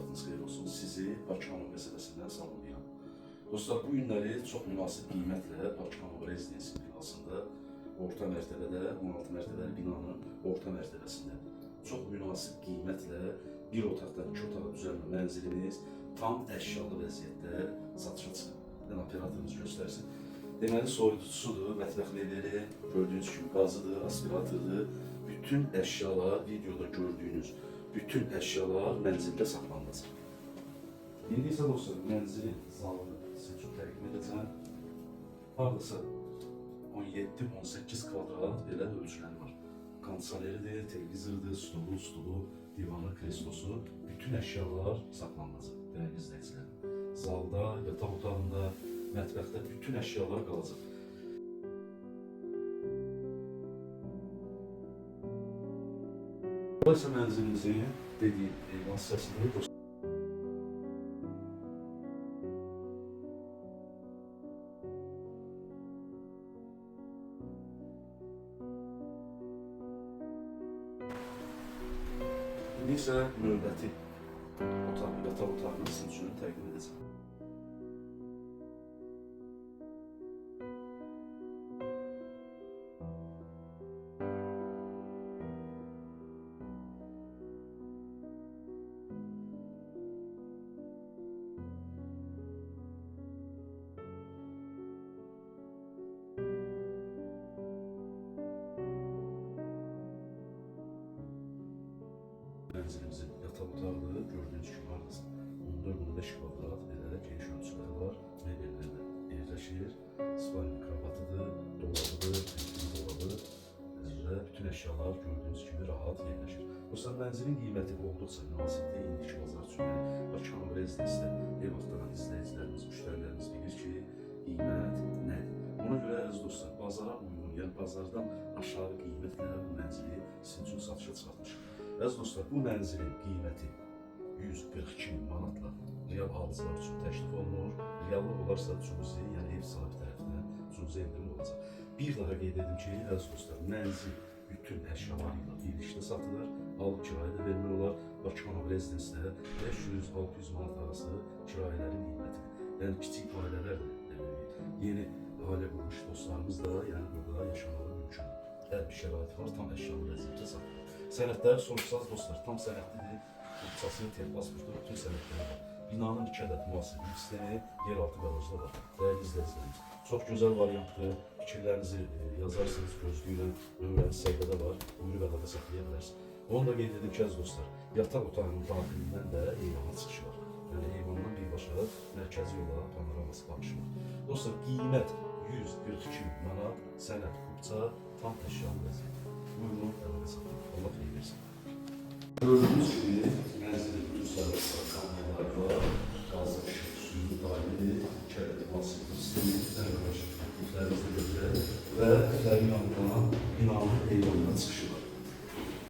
vaxtınız xeyir olsun. Sizi Bakıxanov qəsəbəsindən salamlayıram. Dostlar, bu günləri çox münasib qiymətlə Bakıxanov Rezidensi binasında orta mərtəbədə, 16 mərtəbəli binanın orta mərtəbəsində çox münasib qiymətlə bir otaqdan iki otağa düzəlmə mənzilimiz tam əşyalı vəziyyətdə satışa çıxıb. Yəni operatorumuz göstərsin. Deməli, soyuducusudur, mətbəx mebeli, gördüyünüz kimi qazıdır, aspiratordur. Bütün əşyalar, videoda gördüyünüz bütün əşyalar mənzildə saxlanılacaq. İndi isə dostlar, mənzilin zalını sizin üçün təqdim edəcəm. Hardasa 17-18 kvadrat belə ölçüləri var. Kondisioneridir, televizordur, stolu, divanı, kreslosu, bütün əşyalar saxlanılacaq, dəyərli izləyicilərim. Zalda, yataq otağında, mətbəxdə bütün əşyalar qalacaq. Bu isə mənzilimizin dediyim eyvan hissəsidir. İndi isə növbəti otaq, yataq otağını sizin üçün təqdim edəcəm. Mənzilimizin yataq otağıdır. Gördüyünüz kimi hardasa 14-15 kvadrat belə geniş ölçüləri var. Mebellərlə yerləşir. Spalni kravatıdır, dolabıdır, elektrik dolabı və bütün əşyalar gördüyünüz kimi rahat yerləşir. Dostlar, mənzilin qiyməti olduqca münasibdir indiki bazar üçün. Yəni Bakıxanov Rezidensidə ev axtaran izləyicilərimiz, müştərilərimiz bilir ki, qiymət nədir. Ona görə əziz dostlar, bazara uyğun, yəni bazardan aşağı qiymətlə bu mənzili sizin üçün satışa çıxartmışıq. Əziz dostlar, bu mənzilin qiyməti 142 min manatla real alıcılar üçün təklif olunur. Reallıq olarsa cüzi, yəni ev sahibi tərəfindən cüzi endirim olacaq. Bir daha qeyd edim ki, əziz dostlar, mənzil bütün əşyaları ilə birlikdə satılır. Alıb kirayə də vermək olar. Bakıxanov Rezidensidə 500-600 manat arası kirayələrin qiymətidir. Yəni kiçik ailələr də, yeni ailə qurmuş dostlarımız da, yəni burada yaşamağı mümkündür. Hər bir şərait var, tam əşyalı vəziyyətdə satılır. Sənədlər soruşsaz dostlar, tam sənədlidir. Ruxsası, pasportu, bütün sənədləri var. Binanın 2 ədəd müasir sistemi, yeraltı qarajda var. Dəyərli izləyicilərimiz, çox gözəl variantdır. Fikirlərinizi yazarsınız, gözləyirəm. Nömrəmiz səhifədə var. Buyurub əlaqə saxlaya bilərsiniz. Onu da qeyd edim ki, əziz dostlar, yataq otağının daxilindən də eyvana çıxışı var. Yəni eyvandan birbaşa mərkəzi yola panoraması baxışı var. Dostlar, qiymət 142 min manat, sənəd kupça, tam əşyalı vəziyyətdə. Buyurun, əlaqə saxlayın. Allah xeyir versin. Gördüyünüz kimi mənzilin bütün sərvətlər, kanalları var. Qazı, işıq, suyu daimidir. 2 ədəd müasir sistemi, liflərimiz də götürək və liflərin yanından binanın eyvanına çıxışı var.